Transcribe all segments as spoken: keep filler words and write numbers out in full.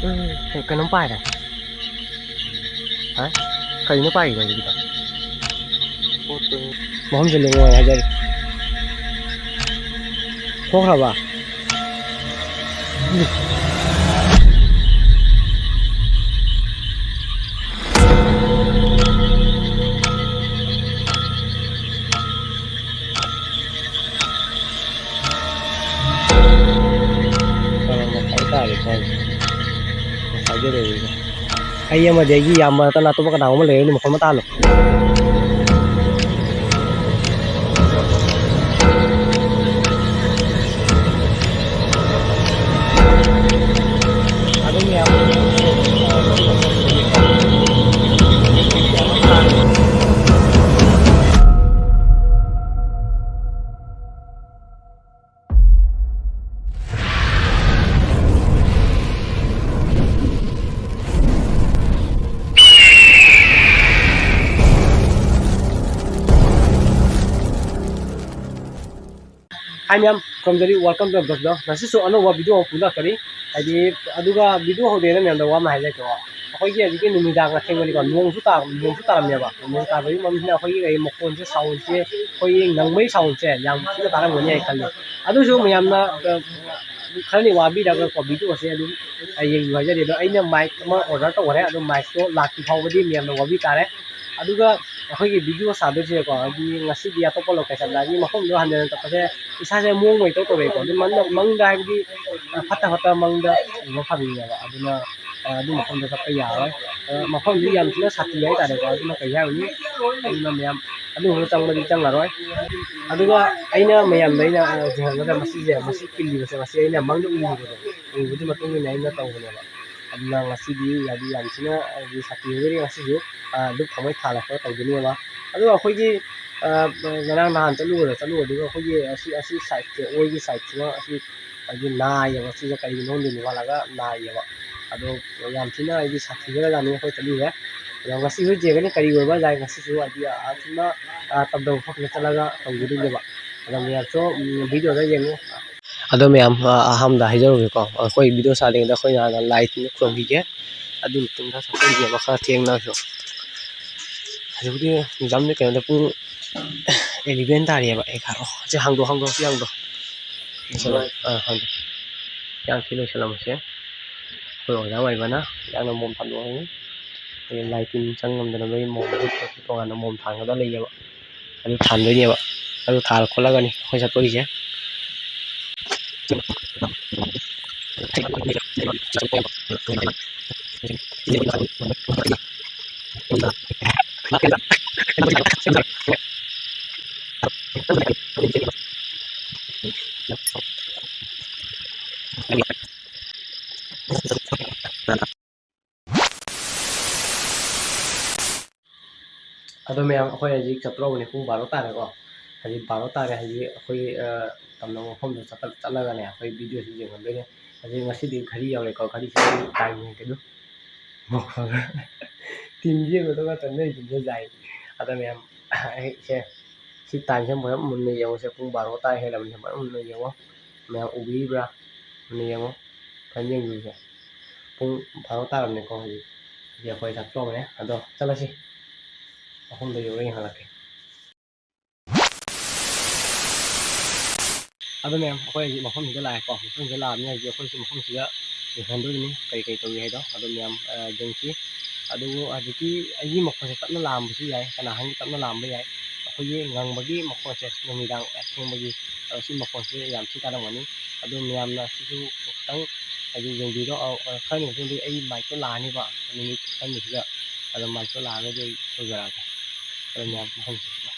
ꯎꯝ, ꯀꯩ-, ꯀꯩꯅꯣꯝ ꯄꯥꯏꯔꯦ꯫ ꯍꯥ? ꯀꯩꯅꯣ ꯄꯥꯏꯔꯤꯗꯣ ꯍꯧꯖꯤꯛꯀꯤꯗꯣ? ꯄꯣꯠꯇꯣ꯫ ꯃꯐꯝꯁꯦ ꯂꯦꯡꯉꯣ ꯍꯥꯏꯖꯔꯤ꯫ ꯊꯣꯛꯈ꯭ꯔꯕ? ꯇꯧꯔꯝꯕ ꯍꯥꯏꯇꯥꯔꯦꯀꯣ꯫ ꯉꯁꯥꯏꯒꯤ ꯂꯩꯔꯤꯗꯣ꯫ ꯑꯩ ꯑꯃꯗꯤ ꯑꯩꯒꯤ ꯏꯌꯥꯝꯕ ꯅꯠꯇꯅ ꯑꯇꯣꯞꯄ ꯀꯅꯥꯒꯨꯝꯕ ꯂꯩꯔꯅꯤ, ꯃꯈꯣꯟ ꯑꯃ ꯇꯥꯍꯜꯂꯣ꯫ ꯑꯗꯨꯝ ꯌꯥꯝ Hi ꯃꯌꯥꯝ, ꯈꯨꯔꯨꯝꯖꯔꯤ, welcome to Vlog꯫ ꯉꯁꯤꯁꯨ ꯑꯅꯧꯕ video ꯑꯃ ꯄꯨꯔꯛꯀꯅꯤ꯫ ꯍꯥꯏꯗꯤ, ꯑꯗꯨꯒ video ꯍꯧꯗ꯭ꯔꯤꯉꯩꯗ ꯃꯌꯥꯝꯗ ꯋꯥ ꯑꯃ ꯍꯥꯏꯖꯒꯦꯀꯣ꯫ ꯑꯩꯈꯣꯏꯒꯤ ꯍꯧꯖꯤꯛꯀꯤ ꯅꯨꯃꯤꯗꯥꯡ ꯑꯊꯦꯡꯕꯅꯤꯀꯣ, ꯅꯣꯡꯁꯨ ꯇꯥ-, ꯅꯣꯡꯁꯨ ꯇꯥꯔꯝꯃꯦꯕ꯫ ꯅꯣꯡ ꯇꯥꯕꯒꯤ ꯃꯔꯝꯁꯤꯅ ꯑꯩꯈꯣꯏꯒꯤ ꯀꯩ ꯃꯈꯣꯟꯁꯦ, soundꯁꯦ, ꯑꯩꯈꯣꯏꯒꯤ ꯉꯪꯕꯒꯤ soundꯁꯦ ꯌꯥꯝ ꯊꯤꯅ ꯇꯥꯔꯝꯒꯅꯤ ꯍꯥꯏꯅ ꯈꯜꯂꯤ꯫ ꯑꯗꯨꯁꯨ ꯃꯌꯥꯝꯅ, ꯑ, ꯈꯔꯅꯤ ꯋꯥꯕꯤꯔꯒꯀꯣ, videoꯁꯦ ꯑꯗꯨꯝ ꯌꯦꯡꯕꯤꯌꯨ ꯍꯥꯏꯖꯔꯤ꯫ ꯑꯗꯣ ꯑꯩꯅ mic ꯑꯃ order ꯇꯧꯈ꯭ꯔꯦ, ꯑꯗꯣ micꯇꯣ ꯂꯥꯛꯇ꯭ꯔꯤ ꯐꯥꯎꯕꯗꯤ ꯃꯌꯥꯝꯅ ꯋꯥꯕꯤ ꯇꯥꯔꯦ꯫ ꯑꯗꯨꯒ ꯑꯩꯈꯣꯏꯒꯤ video ꯁꯥꯗꯣꯏꯁꯦꯀꯣ, ꯍꯥꯏꯗꯤ ꯉꯁꯤꯗꯤ ꯑꯇꯣꯞꯄ locationꯗ, ꯍꯥꯏꯗꯤ ꯃꯐꯝꯗꯣ ꯍꯟꯖꯟ ꯍꯟꯖꯟ ꯆꯠꯄꯁꯦ ꯏꯁꯥꯁꯦ ꯃꯑꯣꯡ ꯑꯃ ꯏꯇꯧ ꯇꯧꯔꯛꯑꯦꯀꯣ꯫ ꯑꯗꯨ ꯃꯪꯗ, ꯃꯪꯗ ꯍꯥꯏꯕꯗꯤ, ꯑ, ꯐꯠꯇ ꯐꯠꯇ ꯃꯪꯗ ꯎꯕ ꯐꯪꯉꯦꯕ꯫ ꯑꯗꯨꯅ, ꯑ, ꯑꯗꯨ ꯃꯐꯝꯗ ꯆꯠꯄ ꯌꯥꯔꯣꯏ꯫ ꯑ, ꯃꯐꯝꯗꯨ ꯌꯥꯝ ꯊꯤꯅ ꯁꯥꯊꯤ ꯍꯥꯏꯇꯥꯔꯦꯀꯣ꯫ ꯑꯗꯨꯅ ꯀꯩ ꯍꯥꯏꯔꯨꯅꯤ? ꯑꯗꯨꯅ ꯃꯌꯥꯝ ꯑꯗꯨꯒꯨꯝꯕ ꯆꯪꯕꯗꯤ ꯆꯪꯉꯔꯣꯏ꯫ ꯑꯗꯨꯒ ꯑꯩꯅ ꯃꯌꯥꯝꯗ ꯑꯩꯅ, ꯑ, ꯌꯦꯡꯍꯟꯒꯗꯕ ꯃꯁꯤꯁꯦ, ꯃꯁꯤ ꯀꯤꯜꯂꯤꯕꯁꯦ, ꯃꯁꯤ ꯑꯩꯅ ꯃꯪꯗ ꯎꯔꯨꯕꯗꯣ, ꯎꯔꯨꯕꯗꯨꯒꯤ ꯃꯇꯨꯡ ꯏꯟꯅ ꯑꯩꯅ ꯇꯧꯕꯅꯦꯕ꯫ ꯑꯗꯨꯅ ꯉꯁꯤꯗꯤ ꯍꯥꯏꯗꯤ ꯌꯥꯝ ꯊꯤꯅ ꯍꯥꯏꯗꯤ ꯁꯥꯊꯤꯔꯒꯗꯤ ꯉꯁꯤꯁꯨ, ꯑ, ꯙꯨꯞ ꯊꯥꯎꯃꯩ ꯊꯥꯜꯂꯒ ꯇꯧꯗꯣꯏꯅꯦꯕ꯫ ꯑꯗꯨꯒ ꯑꯩꯈꯣꯏꯒꯤ, ꯑ, ꯉꯔꯥꯡ ꯅꯍꯥꯟ ꯆꯠꯂꯨꯕꯗꯣ, ꯆꯠꯂꯨꯕꯗꯨꯒ ꯑꯩꯈꯣꯏꯒꯤ ꯑꯁꯤ, ꯑꯁꯤ sideꯁꯦ, ꯑꯣꯏꯒꯤ sideꯁꯤꯃ ꯑꯁꯤ ꯍꯥꯏꯗꯤ ꯅꯥꯏꯌꯦꯕ꯫ ꯁꯤꯁꯦ ꯀꯩꯒꯤꯅꯣ ꯈꯪꯗꯦ, ꯅꯣꯡꯉꯥꯜꯂꯒ ꯅꯥꯏꯌꯦꯕ꯫ ꯑꯗꯣ ꯌꯥꯝ ꯊꯤꯅ ꯍꯥꯏꯗꯤ ꯁꯥꯊꯤꯈ꯭ꯔꯖꯥꯠꯅꯤ ꯑꯩꯈꯣꯏ ꯆꯠꯂꯨꯁꯦ꯫ ꯑꯗꯣ ꯉꯁꯤ ꯍꯧꯖꯤꯛ ꯌꯦꯡꯒꯅꯤ ꯀꯔꯤ ꯑꯣꯏꯕ ꯌꯥꯏ꯫ ꯉꯁꯤꯁꯨ ꯍꯥꯏꯗꯤ ꯑꯁꯨꯝꯅ, ꯑ, ꯇꯝꯗꯕ ꯃꯐꯝꯗ ꯆꯠꯂꯒ ꯇꯧꯖꯗꯣꯏꯅꯦꯕ꯫ ꯑꯗꯣ ꯃꯌꯥꯝꯁꯨ, ꯎꯝ, videoꯗ ꯌꯦꯡꯉꯨ꯫ ꯑꯗꯣ ꯃꯌꯥꯝ, ꯑ, ꯑꯍꯥꯟꯕꯗ ꯍꯥꯏꯖꯔꯨꯒꯦꯀꯣ, ꯑꯩꯈꯣꯏ video ꯁꯥꯗ꯭ꯔꯤꯉꯩꯗ ꯑꯩꯈꯣꯏꯅ ꯍꯥꯟꯅ ꯂꯥꯏ ꯇꯤꯟ ꯈꯨꯔꯨꯝꯈꯤꯒꯦ꯫ ꯑꯗꯨ ꯃꯇꯨꯡꯗ ꯆꯠꯊꯣꯛꯈꯤꯒꯦꯕ ꯈꯔ ꯊꯦꯡꯅꯁꯨ꯫ ꯍꯧꯖꯤꯛꯄꯨꯗꯤ examꯗꯤ ꯀꯩꯅꯣꯗ ꯄꯨꯡ eleven ꯇꯥꯔꯦꯕ꯫ ꯑꯩ ꯈꯥꯔꯣ꯫ ꯁꯤ ꯍꯥꯡꯗꯣꯛ, ꯍꯥꯡꯗꯣꯛ, ꯁꯤ ꯍꯥꯡꯗꯣꯛ꯫ ꯂꯣꯏꯁꯜꯂꯣ꯫ ꯑꯥ, ꯍꯥꯡꯗꯣꯛ꯫ ꯌꯥꯝ ꯊꯤ ꯂꯣꯏꯁꯜꯂꯝꯃꯁꯦ꯫ ꯑꯩꯈꯣꯏ ꯑꯣꯖꯥ ꯑꯣꯏꯕꯅ ꯌꯥꯝꯅ ꯃꯣꯝ ꯊꯥꯗꯣꯛꯑꯅꯤ꯫ ꯑꯩꯈꯣꯏ ꯂꯥꯏ ꯇꯤꯟ ꯆꯪ ꯉꯝꯗꯅꯕꯒꯤ ꯃꯣꯝ ꯇꯣꯉꯥꯟꯅ ꯃꯣꯝ ꯊꯥꯡꯒꯗꯕ ꯂꯩꯌꯦꯕ꯫ ꯑꯗꯨ ꯊꯥꯟꯗꯣꯏꯅꯦꯕ꯫ ꯑꯗꯨ ꯊꯥꯜꯂ ꯈꯣꯠꯂꯒꯅꯤ ꯑꯩꯈꯣꯏ ꯆꯠꯇꯣꯔꯤꯁꯦ꯫ ꯑꯗꯣ ꯃꯌꯥꯝ, ꯑꯩꯈꯣꯏ ꯍꯧꯖꯤꯛ ꯆꯠꯇ꯭ꯔꯣꯕꯅꯤ, ꯄꯨꯡ ꯕꯥꯔꯣ ꯇꯥꯔꯦꯀꯣ꯫ ꯍꯧꯖꯤꯛ ꯕꯥꯔꯣ ꯇꯥꯔꯦ꯫ ꯍꯧꯖꯤꯛ ꯑꯩꯈꯣꯏ, ꯑ, ꯇꯝꯅꯕ ꯃꯐꯝꯗ ꯆꯠꯂ-, ꯆꯠꯂꯒꯅꯦ ꯑꯩꯈꯣꯏ videoꯁꯤ ꯌꯦꯡꯍꯟꯗꯣꯏꯅꯦ꯫ ꯍꯧꯖꯤꯛ ꯉꯁꯤꯗꯤ ꯘꯔꯤ ꯌꯥꯎꯔꯦꯀꯣ, ꯘꯔꯤꯁꯤ ꯑꯩ time ꯌꯦꯡꯒꯦ ꯑꯗꯨ꯫ ꯃꯈꯣꯟ ꯇꯤꯟꯁꯦ ꯎꯕꯗ ꯃꯇꯝꯗ ꯑꯩ ꯇꯤꯟꯁꯦ ꯌꯥꯏ꯫ ꯑꯗꯣ ꯃꯌꯥꯝ, ꯑꯩꯁꯦ ꯁꯤ timeꯁꯦ ꯃꯌꯥꯝ ꯃꯨꯟꯅ ꯌꯦꯡꯉꯨꯁꯦ꯫ ꯄꯨꯡ ꯕꯥꯔꯣ ꯇꯥ ꯍꯦꯜꯂꯕꯅꯤ꯫ ꯃꯌꯥꯝ ꯃꯨꯟꯅ ꯌꯦꯡꯉꯣ꯫ ꯃꯌꯥꯝ ꯎꯕꯤꯔꯤꯕ꯭ꯔꯥ? ꯃꯨꯟꯅ ꯌꯦꯡꯉꯣ꯫ ꯐꯖꯅ ꯌꯦꯡꯕꯤꯌꯨꯁꯦ꯫ ꯄꯨꯡ ꯕꯥꯔꯣ ꯇꯥꯔꯕꯅꯤꯀꯣ ꯍꯧꯖꯤꯛ꯫ ꯍꯧꯖꯤꯛ ꯑꯩꯈꯣꯏ ꯆꯠꯇ꯭ꯔꯣꯕꯅꯦ꯫ ꯑꯗꯣ ꯆꯠꯂꯁꯤ꯫ ꯃꯐꯝꯗꯣ ꯌꯧꯔ ꯌꯦꯡꯍꯜꯂꯛꯀꯦ꯫ ꯑꯗꯣ ꯃꯌꯥꯝ, ꯑꯩꯈꯣꯏ ꯍꯧꯖꯤꯛ ꯃꯐꯝꯁꯤꯗ ꯂꯥꯛꯑꯦꯀꯣ꯫ ꯃꯐꯝꯁꯤꯗ ꯂꯥꯛꯑꯕꯅꯤꯅ ꯍꯧꯖꯤꯛ ꯑꯩꯈꯣꯏꯁꯤ ꯃꯐꯝꯁꯤꯗ ꯌꯦꯡꯍꯟꯗꯣꯏꯅꯤ ꯀꯔꯤ ꯀꯔꯤ ꯇꯧꯏ ꯍꯥꯏꯗꯣ꯫ ꯑꯗꯣ ꯃꯌꯥꯝ, ꯑ, ꯌꯦꯡꯁꯤ꯫ ꯑꯗꯨꯕꯨ ꯍꯧꯖꯤꯛꯇꯤ ꯑꯩꯒꯤ ꯃꯈꯣꯟꯁꯦ ꯇꯞꯅ ꯂꯥꯛꯑꯝꯕꯁꯨ ꯌꯥꯏ, ꯀꯅꯥ ꯈꯪꯅꯤ ꯇꯞꯅ ꯂꯥꯛꯑꯝꯕ ꯌꯥꯏ꯫ ꯑꯩꯈꯣꯏꯒꯤ ꯉꯪꯕꯒꯤ ꯃꯈꯣꯟꯁꯦ ꯅꯨꯃꯤꯗꯥꯡ ꯊꯦꯡꯕꯒꯤ, ꯑ, ꯁꯤ ꯃꯈꯣꯟꯁꯦ ꯌꯥꯝ ꯊꯤ ꯇꯥꯔꯝꯒꯅꯤ꯫ ꯑꯗꯨ ꯃꯌꯥꯝꯅ ꯁꯤꯁꯨ ꯈꯤꯇꯪ ꯍꯥꯏꯗꯤ ꯌꯦꯡꯕꯤꯔꯣ꯫ ꯑ, ꯑ, ꯈꯔ ꯂꯩꯔ ꯃꯇꯨꯡꯗꯗꯤ ꯑꯩ micꯇꯣ ꯂꯥꯛꯑꯅꯤꯕ ꯃꯤꯅꯤꯠ ꯈꯔꯅꯤꯁꯤꯗ꯫ ꯑꯗꯣ micꯇꯣ ꯂꯥꯛꯑꯒꯗꯤ ꯑꯩ ꯇꯧꯖꯔꯛꯑꯒꯦ꯫ ꯑꯗꯣ ꯃꯌꯥꯝ ꯃꯐꯝꯁꯤꯗ꯫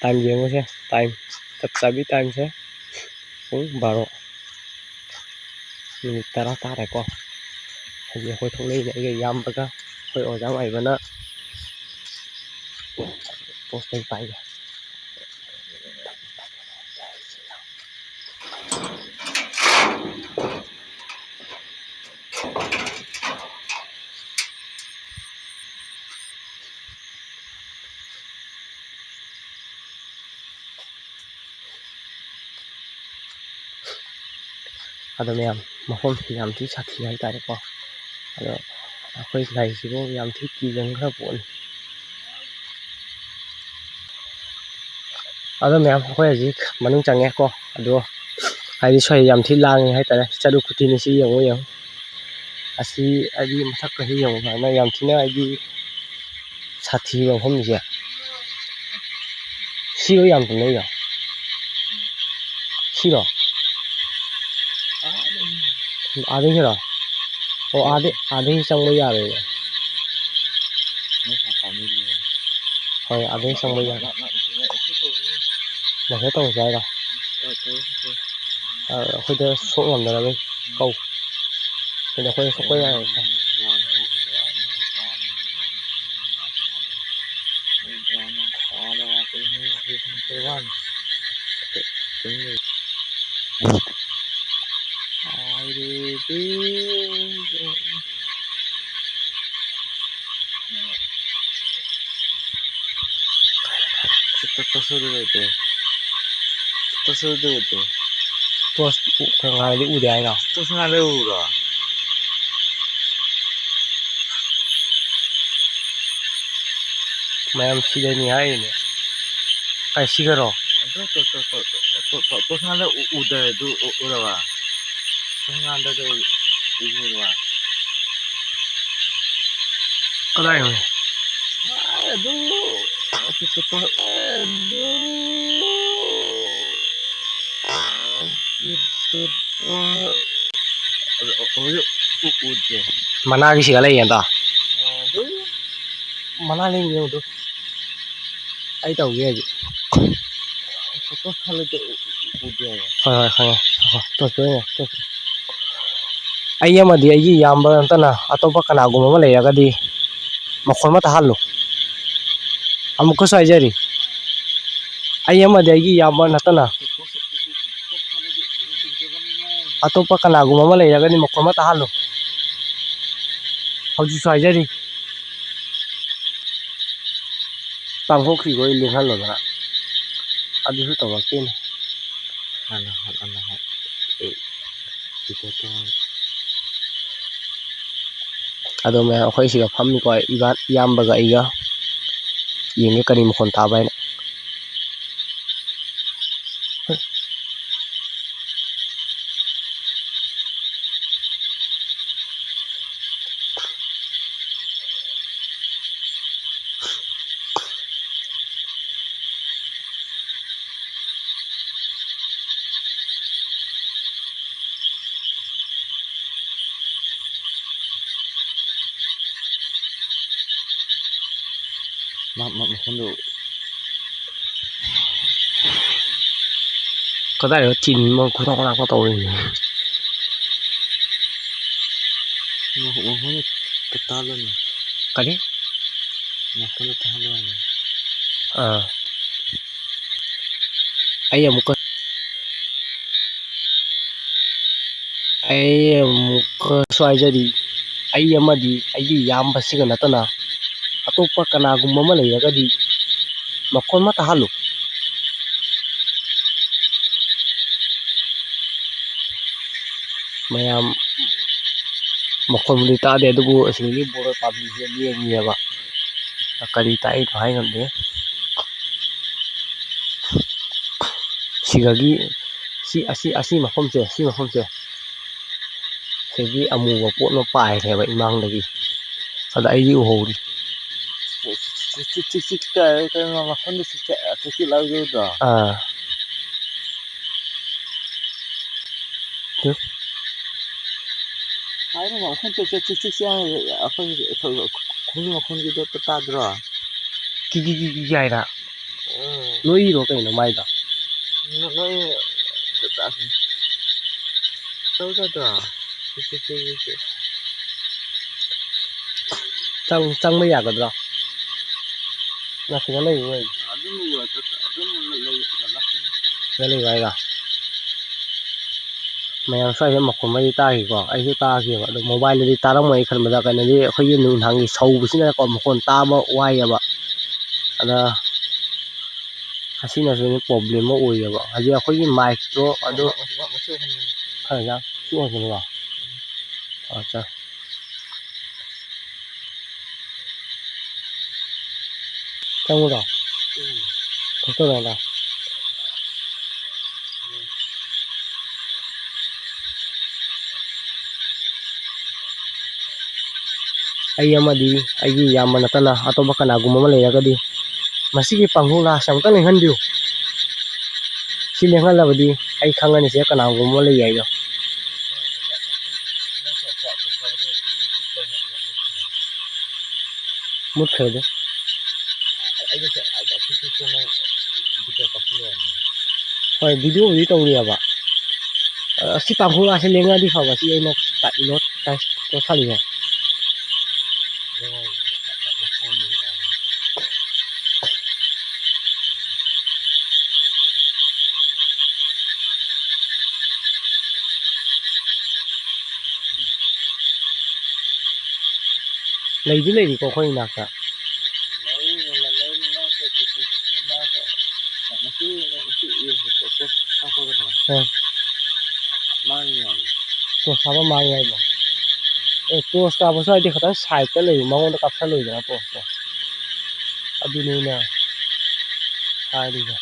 Time ꯌꯦꯡꯉꯨꯁꯦ, time, ꯆꯞ ꯆꯥꯕꯤ timeꯁꯦ ꯄꯨꯡ ꯕꯥꯔꯣ꯫ ꯃꯤꯅꯤꯠ ꯇꯔꯥ ꯇꯥꯔꯦꯀꯣ꯫ ꯍꯧꯖꯤꯛ ꯑꯩꯈꯣꯏ ꯊꯣꯛꯂꯛꯏꯁꯦ ꯑꯩꯒ ꯏꯌꯥꯝꯕꯒ ꯑꯩꯈꯣꯏ ꯑꯣꯖꯥ ꯃꯥꯏꯕꯅ꯫ Torch light ꯄꯥꯏꯒꯦ꯫ ꯑꯗꯣ ꯃꯌꯥꯝ, ꯃꯐꯝꯁꯤ ꯌꯥꯝ ꯊꯤ ꯁꯥꯊꯤ ꯍꯥꯏꯇꯥꯔꯦꯀꯣ꯫ ꯑꯗꯣ ꯑꯩꯈꯣꯏ ꯂꯩꯔꯤꯁꯤꯕꯨ ꯌꯥꯝ ꯊꯤ ꯀꯤꯒꯟꯈ꯭ꯔ ꯄꯣꯠꯅꯤ꯫ ꯑꯗꯣ ꯃꯌꯥꯝ, ꯑꯩꯈꯣꯏ ꯍꯧꯖꯤꯛ ꯃꯅꯨꯡ ꯆꯪꯉꯦꯀꯣ꯫ ꯑꯗꯣ ꯍꯥꯏꯗꯤ ꯁ꯭ꯋꯥꯏ ꯌꯥꯝ ꯊꯤ ꯂꯥꯡꯉꯦ ꯍꯥꯏꯇꯥꯔꯦ꯫ ꯆꯠꯂꯨ ꯈꯨꯊꯤꯅꯤ ꯁꯤ ꯌꯦꯡꯉꯨ, ꯌꯦꯡꯉꯨ꯫ ꯑꯁꯤ ꯍꯥꯏꯗꯤ ꯃꯊꯛꯀꯁꯤ ꯌꯦꯡꯉꯨ, ꯁꯨꯃꯥꯏꯅ ꯌꯥꯝ ꯊꯤꯅ ꯍꯥꯏꯗꯤ ꯁꯥꯊꯤꯕ ꯃꯐꯝꯁꯦ꯫ ꯁꯤꯔꯣ ꯌꯥꯝ ꯇꯨꯝꯅꯩꯗꯣ? ꯁꯤꯔꯣ? ꯑꯥꯗꯒꯤꯔꯣ? ꯑꯣ, ꯑꯥꯗꯩ, ꯑꯥꯗꯩ ꯆꯪꯕ ꯌꯥꯔꯣꯏꯕ꯫ ꯍꯣꯏ, ꯑꯥꯗꯩ ꯆꯪꯕ ꯌꯥꯔꯣꯏ꯫ ꯃꯁꯤꯗ ꯇꯧꯔꯁꯦ ꯍꯥꯏꯔꯣ? ꯑ, ꯑꯩꯈꯣꯏꯗ ꯁꯣꯛ ꯉꯝꯗꯅꯕ ꯀꯧ꯫ ꯑꯗꯨꯗ ꯑꯩꯈꯣꯏꯗ ꯁꯣꯛꯄ ꯌꯥꯔꯣꯏ꯫ ꯇꯣꯔꯆ ꯉꯥꯜꯂꯗꯤ ꯎꯗꯦ ꯍꯥꯏꯔꯣ? ꯇꯣꯔꯆ ꯉꯥꯜꯂ ꯎꯔꯣ? ꯃꯌꯥꯝ ꯁꯤꯗꯅꯤ ꯍꯥꯏꯔꯤꯅꯦ꯫ ꯀꯥꯏ ꯁꯤꯒꯔꯣ? ꯇꯣꯔꯆ ꯉꯥꯜꯂ ꯎ-, ꯎꯗꯦ ꯑꯗꯨ ꯎ-, ꯎꯔꯕ? ꯇꯣꯔꯆ ꯉꯥꯜꯂꯒ ꯎ-, ꯎꯔꯕ? ꯀꯗꯥꯏꯅꯣ? ꯑꯗꯨ, ꯃꯅꯥꯒꯤ ꯁꯤꯒ ꯂꯩꯌꯦ ꯑꯗꯣ꯫ ꯃꯅꯥ ꯂꯩꯕꯅꯦ ꯑꯗꯨ꯫ ꯑꯩ ꯇꯧꯒꯦ ꯍꯧꯖꯤꯛ꯫ ꯍꯣꯏ, ꯍꯣꯏ, ꯈꯪꯉꯦ꯫ ꯉꯥꯏꯈꯣ, ꯇꯣꯔꯆ ꯑꯣꯏꯅ, ꯇꯣꯔꯆ꯫ ꯑꯩ ꯑꯃꯗꯤ ꯑꯩꯒꯤ ꯏꯌꯥꯝꯕ ꯅꯠꯇꯅ ꯑꯇꯣꯞꯄ ꯀꯅꯥꯒꯨꯝꯕ ꯑꯃ ꯂꯩꯔꯒꯗꯤ ꯃꯈꯣꯟ ꯑꯃ ꯇꯥꯍꯜꯂꯨ꯫ ꯑꯃꯨꯛꯀꯁꯨ ꯍꯥꯏꯖꯔꯤ, ꯑꯩ ꯑꯃꯗꯤ ꯑꯩꯒꯤ ꯏꯌꯥꯝꯕ ꯅꯠꯇꯅ ꯑꯇꯣꯞꯄ ꯀꯅꯥꯒꯨꯝꯕ ꯑꯃ ꯂꯩꯔꯒꯗꯤ ꯃꯈꯣꯟ ꯑꯃ ꯇꯥꯍꯜꯂꯨ꯫ ꯍꯧꯖꯤꯛꯁꯨ ꯍꯥꯏꯖꯔꯤ꯫ ꯇꯥꯡꯊꯣꯛꯈꯤꯕ ꯑꯣꯏ ꯂꯦꯡꯍꯜꯂꯣꯗꯅ꯫ ꯑꯗꯨꯁꯨ ꯇꯧꯔꯛꯇꯦꯅꯦ꯫ ꯍꯥꯟꯅ ꯍꯣꯠꯅꯅ ꯍꯥꯏ꯫ ꯑꯩ ꯇꯤꯀꯦꯠꯇꯣ꯫ ꯑꯗꯣ ꯃꯌꯥꯝ, ꯑꯩꯈꯣꯏ ꯁꯤꯗ ꯐꯝꯃꯤꯀꯣ, ꯏꯕꯥ-, ꯏꯌꯥꯝꯕꯒ ꯑꯩꯒ꯫ ꯌꯦꯡꯒꯦ ꯀꯔꯤ ꯃꯈꯣꯟ ꯇꯥꯕ ꯍꯥꯏꯅ꯫ ꯃ-, ꯃ-, ꯃꯈꯣꯟꯗꯣ꯫ ꯀꯗꯥꯏꯗ ꯊꯤꯟꯕ ꯈꯨꯗꯣꯡ ꯂꯥꯛꯄ ꯇꯧꯔꯤꯅꯤ? ꯃꯈꯣꯟ, ꯃꯈꯣꯟꯗꯣ ꯇꯥꯍꯜꯂꯣꯅꯦ꯫ ꯀꯔꯤ? ꯃꯈꯣꯟꯗꯣ ꯇꯥꯍꯜꯂꯣ ꯍꯥꯏꯕ꯫ ꯑꯥ꯫ ꯑꯩ ꯑꯃꯨꯛꯀ ꯑꯩ ꯑꯃꯨꯛꯀꯁꯨ ꯍꯥꯏꯖꯔꯤ, ꯑꯩ ꯑꯃꯗꯤ ꯑꯩꯒꯤ ꯏꯌꯥꯝꯕꯁꯤꯒ ꯅꯠꯇꯅ ꯑꯇꯣꯞꯄ ꯀꯅꯥꯒꯨꯝꯕ ꯑꯃ ꯂꯩꯔꯒꯗꯤ ꯃꯈꯣꯟ ꯑꯃ ꯇꯥꯍꯜꯂꯨ꯫ ꯃꯌꯥꯝ ꯃꯈꯣꯟꯕꯨꯗꯤ ꯇꯥꯗꯦ, ꯑꯗꯨꯕꯨ ꯑꯁꯤꯗꯒꯤ ꯕꯣꯔꯣꯏ ꯄꯥꯝꯕꯤꯁꯦ ꯂꯦꯡꯉꯤꯑꯕ꯫ ꯀꯔꯤ ꯇꯥꯛꯏꯅꯣ ꯍꯥꯏ ꯉꯝꯗꯦ꯫ ꯁꯤꯗꯒꯤ ꯁꯤ, ꯑꯁꯤ, ꯑꯁꯤ ꯃꯐꯝꯁꯦ, ꯁꯤ ꯃꯐꯝꯁꯦ, ꯁꯤꯒꯤ ꯑꯃꯨꯕ ꯄꯣꯠ ꯑꯃ ꯄꯥꯏꯔꯦꯕ ꯏꯃꯥꯡꯗꯒꯤ꯫ ꯑꯗ ꯑꯩꯗꯤ ꯎꯍꯧꯔꯤ꯫ ꯆꯤꯛ, ꯆꯤꯛ, ꯆꯤꯛ, ꯆꯤꯛ ꯇꯥꯏ, ꯀꯩꯅꯣ ꯃꯈꯣꯟꯗꯣ ꯆꯤꯛ, ꯆꯤꯛ, ꯆꯤꯛ, ꯆꯤꯛ ꯂꯥꯎꯕꯗꯣ꯫ ꯑꯥ꯫ ꯇꯨ꯫ ꯍꯥꯏꯅ ꯃꯈꯣꯟ ꯆꯤꯛ, ꯆꯤꯛ, ꯆꯤꯛ, ꯆꯤꯛ, ꯆꯤꯛ ꯍꯥꯏ, ꯑꯩꯈꯣꯏ, ꯑꯩꯈꯣꯏ, ꯈꯣꯡꯒꯤ ꯃꯈꯣꯟꯒꯤꯗꯣ ꯇꯥꯗ꯭ꯔꯣ? ꯀꯤ, ꯀꯤ, ꯀꯤ, ꯀꯤ ꯍꯥꯏꯅ꯫ ꯎꯝ꯫ ꯅꯣꯏꯔꯣ ꯀꯩꯅꯣ ꯃꯥꯏꯗꯣ? ꯅ-, ꯅꯣꯏ ꯇꯧꯗꯗ꯭ꯔꯣ? ꯆꯪ-, ꯆꯪꯕ ꯌꯥꯒꯗ꯭ꯔꯣ? ꯅꯠꯇ꯭ꯔꯒ ꯂꯩꯕ ꯑꯣꯏ-, ꯑꯗꯨꯝ ꯂꯩꯌꯣ, ꯑꯗꯨꯝ ꯂꯩ-, ꯂꯩ-, ꯂꯩ-, ꯁꯤꯗ ꯂꯩꯕ ꯍꯥꯏꯔꯣ? ꯃꯌꯥꯝ ꯁ꯭ꯋꯥꯏꯗ ꯃꯈꯣꯟ ꯑꯃꯗꯤ ꯇꯥꯈꯤꯀꯣ, ꯑꯩꯁꯨ ꯇꯥꯈꯤꯕ, ꯑꯗꯣ mobile ꯗꯗꯤ ꯇꯥꯔꯝꯃꯣꯏ ꯑꯩ ꯈꯟꯕꯗ, ꯀꯩꯅꯣꯗꯤ ꯑꯩꯈꯣꯏꯒꯤ ꯅꯨꯡꯗꯥꯡꯒꯤ ꯁꯧꯕꯁꯤꯅꯀꯣ ꯃꯈꯣꯟ ꯇꯥꯕ ꯋꯥꯏꯌꯦꯕ꯫ ꯑꯗ ꯑꯁꯤꯅꯁꯨ problem ꯑꯃ ꯑꯣꯏꯌꯦꯕ, ꯍꯥꯏꯗꯤ ꯑꯩꯈꯣꯏꯒꯤ mic ꯇꯣ ꯑꯗꯣ ꯈꯔ ꯌꯥꯝ ꯁꯤ ꯑꯣꯏꯕꯅꯤꯀꯣ꯫ ꯑꯠꯆꯥ꯫ ꯆꯪꯉꯨꯔꯣ? ꯊꯣꯛꯆꯜꯂꯣ ꯑꯗ꯫ ꯑꯩ ꯑꯃꯗꯤ ꯑꯩꯒꯤ ꯏꯌꯥꯝꯕ ꯅꯠꯇꯅ ꯑꯇꯣꯞꯄ ꯀꯅꯥꯒꯨꯝꯕ ꯑꯃ ꯂꯩꯔꯒꯗꯤ ꯃꯁꯤꯒꯤ ꯄꯥꯡꯈꯣꯛ ꯂꯥꯁꯦ ꯑꯃꯨꯛꯇꯪ ꯂꯦꯡꯍꯟꯕꯤꯌꯨ꯫ ꯁꯤ ꯂꯦꯡꯍꯜꯂꯕꯗꯤ ꯑꯩ ꯈꯪꯉꯅꯤ ꯁꯤꯗ ꯀꯅꯥꯒꯨꯝꯕ ꯑꯃ ꯂꯩ ꯍꯥꯏꯗꯣ꯫ ꯃꯨꯠꯈ꯭ꯔꯦꯗ꯫ ꯍꯣꯏ, ꯚꯤꯗꯤꯑꯣꯕꯨꯗꯤ ꯇꯧꯔꯤꯑꯕ꯫ ꯑ, ꯑꯁꯤ ꯇꯥꯡꯈꯨꯜ ꯉꯥꯁꯦ ꯂꯦꯡꯉꯛꯑꯗꯤ ꯐꯕ, ꯁꯤ ꯑꯩꯅ ꯇ-, ꯀꯩꯅꯣ ꯇ-, ꯇꯣꯊꯥꯔꯤꯁꯦ꯫ ꯂꯩꯗꯤ ꯂꯩꯔꯤꯀꯣ ꯑꯩꯈꯣꯏ ꯏꯅꯥꯛꯇ꯫ ꯑꯥ꯫ ꯇꯣꯁ ꯀꯥꯞꯄ ꯃꯥꯡꯉꯦ ꯍꯥꯏꯕ꯫ ꯑꯦ, ꯇꯣꯁ ꯀꯥꯞꯄꯁꯨ ꯍꯥꯏꯗꯤ ꯈꯤꯇꯪ ꯁꯥꯏꯠꯇ ꯂꯩꯕ, ꯃꯉꯣꯟꯗ ꯀꯥꯞꯁꯜꯂꯣꯏꯗꯅ ꯇꯣꯁꯇꯣ꯫ ꯑꯗꯨꯅꯤ ꯑꯩꯅ ꯍꯥꯏꯔꯤꯁꯦ꯫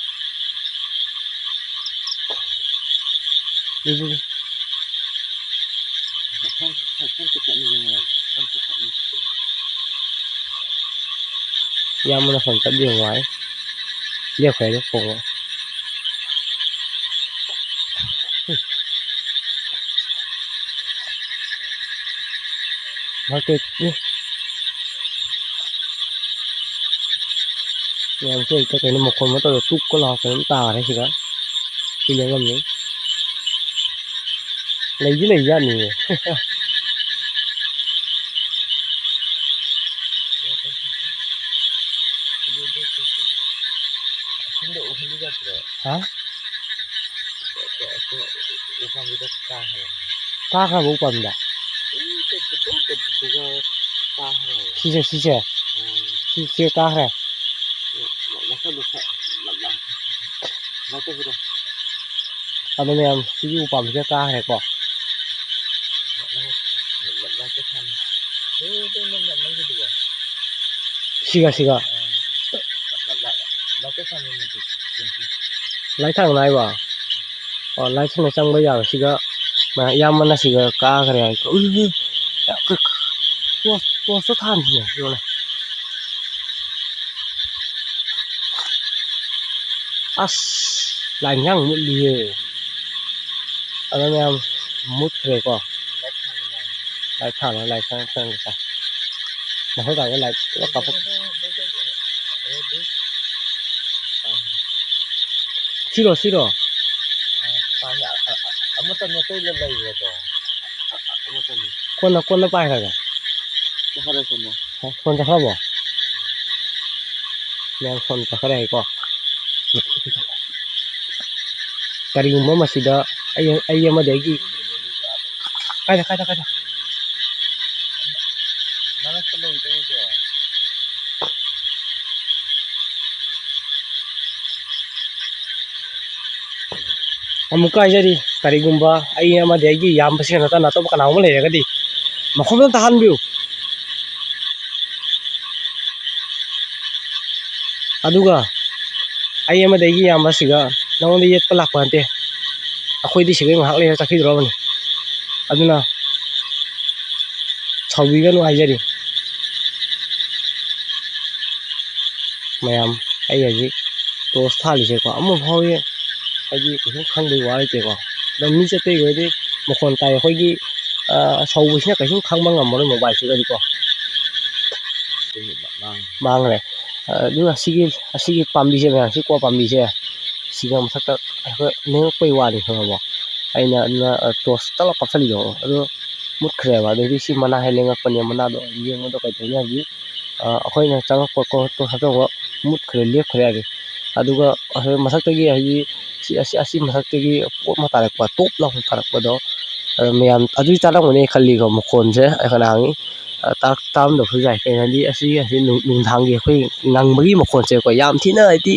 ꯏꯌꯥꯝꯕꯅ ꯐꯣꯟ ꯆꯠꯂꯤ ꯌꯦꯡꯉꯨ ꯍꯥꯏ꯫ ꯂꯦꯞꯈ꯭ꯔꯦ ꯑꯗꯨ ꯈꯣꯡꯉ꯫ ꯃꯥꯔꯀꯦꯠ, ꯎꯝ꯫ ꯃꯌꯥꯝꯁꯦ ꯍꯦꯛꯇ ꯀꯩꯅꯣ ꯃꯈꯣꯟ ꯑꯃ ꯇꯧꯔꯦ, ꯇꯨꯛꯀ ꯂꯥꯎ ꯀꯩꯅꯣꯝ ꯇꯥꯔꯦ ꯁꯤꯗ꯫ ꯁꯤ ꯂꯦꯡꯉꯝꯃꯤ꯫ ꯂꯩꯗꯤ ꯂꯩꯖꯥꯠꯅꯤꯌꯦ꯫ ꯍꯥ? ꯀꯥꯈ꯭ꯔꯕ ꯎꯄꯥꯝꯕꯤꯗ? ꯁꯤꯁꯦ, ꯁꯤꯁꯦ? ꯁꯤꯁꯦ ꯀꯥꯈ꯭ꯔꯦ? ꯑꯗꯣ ꯃꯌꯥꯝ, ꯁꯤꯒꯤ ꯎ ꯄꯥꯝꯕꯤꯁꯤꯗ ꯀꯥꯈ꯭ꯔꯦꯀꯣ꯫ ꯁꯤꯒ, ꯁꯤꯒ꯫ ꯂꯥꯏꯊꯥꯡ ꯍꯥꯏꯕ? ꯑꯣ, ꯂꯥꯏꯊꯥꯡꯗ ꯆꯪꯕ ꯌꯥꯕ꯫ ꯁꯤꯒ ꯃ-, ꯏꯌꯥꯝꯕꯅ ꯁꯤꯒ ꯀꯥꯈ꯭ꯔꯦ ꯍꯥꯏ꯫ ꯎꯏ, ꯎꯏ, ꯎꯏ꯫ ꯇꯣꯁ, ꯇꯣꯁꯇꯣ ꯊꯥꯟꯁꯤꯅꯦ, ꯌꯦꯡꯉꯨꯅꯦ꯫ ꯑꯁ, ꯂꯥꯏ ꯏꯟꯁꯥꯡ ꯃꯨꯠꯂꯤꯌꯦ꯫ ꯑꯗꯣ ꯃꯌꯥꯝ ꯃꯨꯠꯈ꯭ꯔꯦꯀꯣ꯫ Light ꯊꯥꯜꯂꯣ, light ꯊꯥꯜꯂꯣ, ꯊꯥꯜꯂꯣ꯫ ꯃꯊꯧ ꯇꯥꯕ ꯂꯥꯏꯠ ꯄꯨꯂꯞ ꯀꯥꯞꯊꯣꯛ-, ꯁꯤꯔꯣ, ꯁꯤꯔꯣ? ꯑꯃꯠꯇꯅꯦ, ꯑꯇꯩ ꯂꯩꯕ꯭ꯔꯥꯗꯣ? ꯑꯃꯠꯇꯅꯤ꯫ ꯀꯣꯟꯅ, ꯀꯣꯟꯅ ꯄꯥꯏꯈ꯭ꯔꯒꯦ꯫ ꯆꯠꯈ꯭ꯔꯦ ꯁꯣꯝꯗ꯫ ꯐꯣꯟ ꯆꯠꯈ꯭ꯔꯕꯣ? ꯃꯌꯥꯝ ꯐꯣꯟ ꯆꯠꯈ꯭ꯔꯦ ꯍꯥꯏꯀꯣ꯫ ꯀꯔꯤꯒꯨꯝꯕ ꯃꯁꯤꯗ ꯑꯩ, ꯑꯩ ꯑꯃꯗꯤ ꯑꯩꯒꯤ, ꯀꯥꯏꯗ, ꯀꯥꯏꯗ, ꯀꯥꯏꯗ? ꯃꯔꯛꯇ ꯂꯩꯗꯣꯏꯁꯦ꯫ ꯑꯃꯨꯛꯀ ꯍꯥꯏꯖꯔꯤ, ꯀꯔꯤꯒꯨꯝꯕ ꯑꯩ ꯑꯃꯗꯤ ꯑꯩꯒꯤ ꯏꯌꯥꯝꯕꯁꯤꯡ ꯅꯠꯇꯅ ꯑꯇꯣꯞꯄ ꯀꯅꯥꯒꯨꯝꯕ ꯂꯩꯔꯒꯗꯤ ꯃꯈꯣꯟ ꯑꯝꯇ ꯇꯥꯍꯟꯕꯤꯌꯨ꯫ ꯑꯗꯨꯒ ꯑꯩ ꯑꯃꯗꯤ ꯑꯩꯒꯤ ꯏꯌꯥꯝꯕꯁꯤꯒ ꯅꯉꯣꯟꯗ ꯌꯦꯠꯄ ꯂꯥꯛꯄ ꯅꯠꯇꯦ꯫ ꯑꯩꯈꯣꯏꯗꯤ ꯁꯤꯗꯩ ꯉꯥꯏꯍꯥꯛ ꯂꯩꯔ ꯆꯠꯈꯤꯗ꯭ꯔꯣꯕꯅꯤ꯫ ꯑꯗꯨꯅ ꯁꯥꯎꯕꯤꯒꯅꯨ ꯍꯥꯏꯖꯔꯤ꯫ ꯃꯌꯥꯝ, ꯑꯩ ꯍꯧꯖꯤꯛ ꯇꯣꯔꯆ ꯊꯥꯜꯂꯤꯁꯦꯀꯣ, ꯑꯃ ꯐꯥꯎ ꯍꯦꯛ ꯍꯥꯏꯗꯤ ꯀꯩꯁꯨꯝ ꯈꯪꯕꯒꯤ ꯋꯥ ꯂꯩꯇꯦꯀꯣ꯫ ꯑꯗꯣ ꯃꯤ ꯆꯠꯄꯒꯤ ꯑꯣꯏꯔꯗꯤ ꯃꯈꯣꯟ ꯇꯥꯏ, ꯑꯩꯈꯣꯏꯒꯤ, ꯑ, ꯁꯧꯕꯁꯤꯅ ꯀꯩꯁꯨꯝ ꯈꯪꯕ ꯉꯝꯃꯔꯣꯏ ꯃꯣꯕꯥꯏꯜꯁꯤꯗꯗꯤꯀꯣ꯫ ꯃꯥꯡꯈ꯭ꯔꯦ꯫ ꯑꯗꯨꯒ ꯁꯤꯒꯤ, ꯑꯁꯤꯒꯤ ꯄꯥꯝꯕꯤꯁꯦ ꯃꯌꯥꯝ, ꯁꯤ ꯀ꯭ꯋꯥ ꯄꯥꯝꯕꯤꯁꯦ, ꯁꯤꯒ ꯃꯊꯛꯇ ꯑꯩꯈꯣꯏ ꯂꯦꯡꯉꯛꯄꯩ ꯋꯥꯅꯤ, ꯈꯪꯉꯕꯣ? ꯑꯩꯅ ꯑꯗꯨꯅ, ꯑ, ꯇꯣꯔꯆ ꯇꯂꯞ ꯀꯥꯞꯁꯤꯜꯂꯤꯗꯣ, ꯑꯗꯨ ꯃꯨꯠꯈ꯭ꯔꯦꯕ꯫ ꯑꯗꯩꯗꯤ ꯁꯤ ꯃꯅꯥ ꯍꯦꯛ ꯂꯦꯡꯉꯛꯄꯅꯦ, ꯃꯅꯥꯗꯣ ꯌꯦꯡꯕꯗꯣ ꯀꯩꯗꯧꯅꯤ ꯍꯥꯏꯗꯤ, ꯑ, ꯑꯩꯈꯣꯏꯅ ꯆꯪꯉꯛꯄ ꯈꯣꯠꯄ ꯍꯥꯞꯆꯤꯟꯕ ꯃꯨꯠꯈ꯭ꯔꯦ, ꯂꯦꯞꯈ꯭ꯔꯦ ꯍꯥꯏꯗꯤ꯫ ꯑꯗꯨꯒ ꯑꯁꯤ ꯃꯊꯛꯇꯒꯤ ꯍꯥꯏꯗꯤ ꯁꯤ, ꯑꯁꯤ, ꯑꯁꯤ ꯃꯊꯛꯇꯒꯤ ꯄꯣꯠ ꯑꯃ ꯇꯥꯔꯛꯄ, ꯇꯣꯞ ꯂꯥꯎꯅ ꯇꯥꯔꯛꯄꯗꯣ, ꯑꯗꯣ ꯃꯌꯥꯝ ꯑꯗꯨꯗꯤ ꯇꯥꯔꯝꯒꯅꯤ ꯈꯜꯂꯤꯀꯣ, ꯃꯈꯣꯟꯁꯦ ꯑꯩꯈꯣꯏꯅ ꯍꯥꯡꯉꯤ꯫ ꯇꯥ-, ꯇꯥꯔꯝꯗꯕꯁꯨ ꯌꯥꯏ꯫ ꯀꯩꯅꯣ ꯍꯥꯏꯗꯤ, ꯑꯁꯤ, ꯑꯁꯤ ꯅꯨꯡ-, ꯅꯨꯡꯗꯥꯡꯒꯤ ꯑꯩꯈꯣꯏ ꯉꯪꯕꯒꯤ ꯃꯈꯣꯟꯁꯦꯀꯣ, ꯌꯥꯝ ꯊꯤꯅ ꯍꯥꯏꯗꯤ,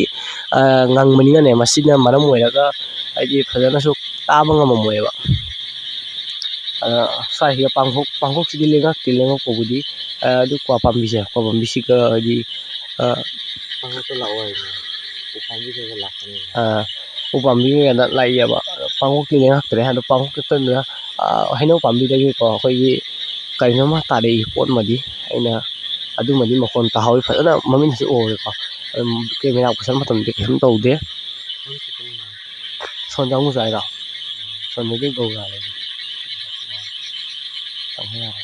ꯑ, ꯉꯪꯕꯅꯤꯅꯅꯦ, ꯃꯁꯤꯅ ꯃꯔꯝ ꯑꯣꯏꯔꯒ ꯍꯥꯏꯗꯤ ꯐꯖꯅꯁꯨ ꯇꯥꯕ ꯉꯝꯃꯝꯃꯣꯏꯕ꯫ ꯑꯗ ꯁ꯭ꯋꯥꯏꯁꯤꯗ ꯄꯥꯡꯈꯣꯛ-, ꯄꯥꯡꯈꯣꯛꯁꯤꯗꯤ ꯂꯦꯡꯉꯛꯇꯦ, ꯂꯦꯡꯉꯛꯄꯕꯨꯗꯤ, ꯑ, ꯑꯗꯨ ꯀ꯭ꯋꯥ ꯄꯥꯝꯕꯤꯁꯦ, ꯀ꯭ꯋꯥ ꯄꯥꯝꯕꯤꯁꯤꯒ ꯍꯥꯏꯗꯤ, ꯑ, ꯄꯥꯡꯈꯣꯛꯇ ꯂꯥꯛꯑꯣ ꯍꯥꯏꯅꯦ꯫ ꯎꯄꯥꯝꯕꯤꯗꯒ ꯂꯥꯛꯀꯅꯤ꯫ ꯑ, ꯎꯄꯥꯝꯕꯤꯒ ꯂꯥꯛꯏꯌꯦꯕ꯫ ꯄꯥꯡꯈꯣꯛꯇꯤ ꯂꯦꯡꯉꯛꯇ꯭ꯔꯦ꯫ ꯑꯗꯣ ꯄꯥꯡꯈꯣꯛ ꯀꯦꯛꯇꯟꯗꯨꯗ, ꯑ, ꯍꯩꯅꯧ ꯄꯥꯝꯕꯤꯗꯒꯤꯀꯣ ꯑꯩꯈꯣꯏꯒꯤ ꯀꯔꯤꯅꯣꯃ ꯇꯥꯔꯛꯏ ꯄꯣꯠ ꯑꯃꯗꯤ꯫ ꯑꯩꯅ ꯑꯗꯨꯃꯗꯤ ꯃꯈꯣꯟ ꯇꯥꯍꯧꯋꯤ ꯐꯖꯅ, ꯃꯃꯤꯠꯅꯁꯨ ꯎꯍꯧꯋꯦꯀꯣ꯫ ꯑꯗꯨꯝ ꯀꯦꯃꯦꯔꯥ ꯄꯨꯁꯟꯕ ꯃꯇꯝꯗꯗꯤ ꯀꯩꯁꯨꯝ ꯇꯧꯗꯦ꯫ ꯁꯣꯝꯗ ꯑꯃꯨꯛ ꯆꯥꯏꯔꯣ? ꯁꯣꯝꯗꯗꯤ ꯒꯧꯔꯥ ꯂꯩ꯫ ꯇꯧꯕ ꯌꯥꯔꯦ꯫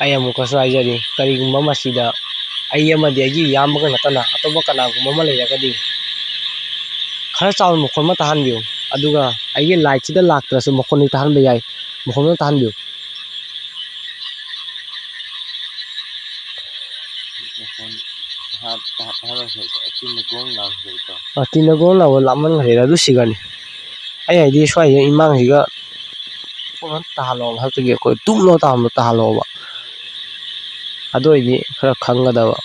ꯑꯩ ꯑꯃꯨꯛꯀꯁꯨ ꯍꯥꯏꯖꯔꯤ, ꯀꯔꯤꯒꯨꯝꯕ ꯃꯁꯤꯗ ꯑꯩ ꯑꯃꯗꯤ ꯑꯩꯒꯤ ꯏꯌꯥꯝꯕꯒ ꯅꯠꯇꯅ ꯑꯇꯣꯞꯄ ꯀꯅꯥꯒꯨꯝꯕ ꯑꯃ ꯂꯩꯔꯒꯗꯤ, ꯈꯔ ꯆꯥꯎꯅ ꯃꯈꯣꯟ ꯑꯃ ꯇꯥꯍꯟꯕꯤꯌꯨ, ꯑꯗꯨꯒ ꯑꯩꯒꯤ ꯂꯥꯏꯠꯁꯤꯗ ꯂꯥꯛꯇ꯭ꯔꯁꯨ ꯃꯈꯣꯟꯗꯤ ꯇꯥꯍꯟꯕ ꯌꯥꯏ, ꯃꯈꯣꯟ ꯑꯃ ꯇꯥꯍꯟꯕꯤꯌꯨ꯫ ꯃꯈꯣꯟ ꯇꯥ-, ꯇꯥ-, ꯇꯥꯍꯜꯂꯁꯦ, ꯇꯤꯟꯅ ꯒꯣꯡ ꯂꯥꯎꯔꯁꯦ꯫ ꯑ, ꯇꯤꯟꯅ ꯒꯣꯡ ꯂꯥꯎꯕ ꯂꯥꯞꯃꯟꯈ꯭ꯔꯦꯗ, ꯑꯗꯨ ꯁꯤꯒꯅꯤ꯫ ꯑꯩ ꯍꯥꯏꯗꯤ ꯁ꯭ꯋꯥꯏꯗ ꯏꯃꯥꯡꯁꯤꯒ ꯄꯨꯔꯥ ꯇꯥꯍꯜꯂꯣꯕ, ꯍꯥꯏꯕꯗꯤ ꯑꯩꯈꯣꯏ ꯇꯨꯝꯂꯣ ꯇꯥꯍꯟꯕ ꯇꯥꯍꯜꯂꯣꯕ꯫ ꯑꯗꯨ ꯑꯣꯏꯗꯤ ꯈꯔ ꯈꯪꯒꯗꯕ꯫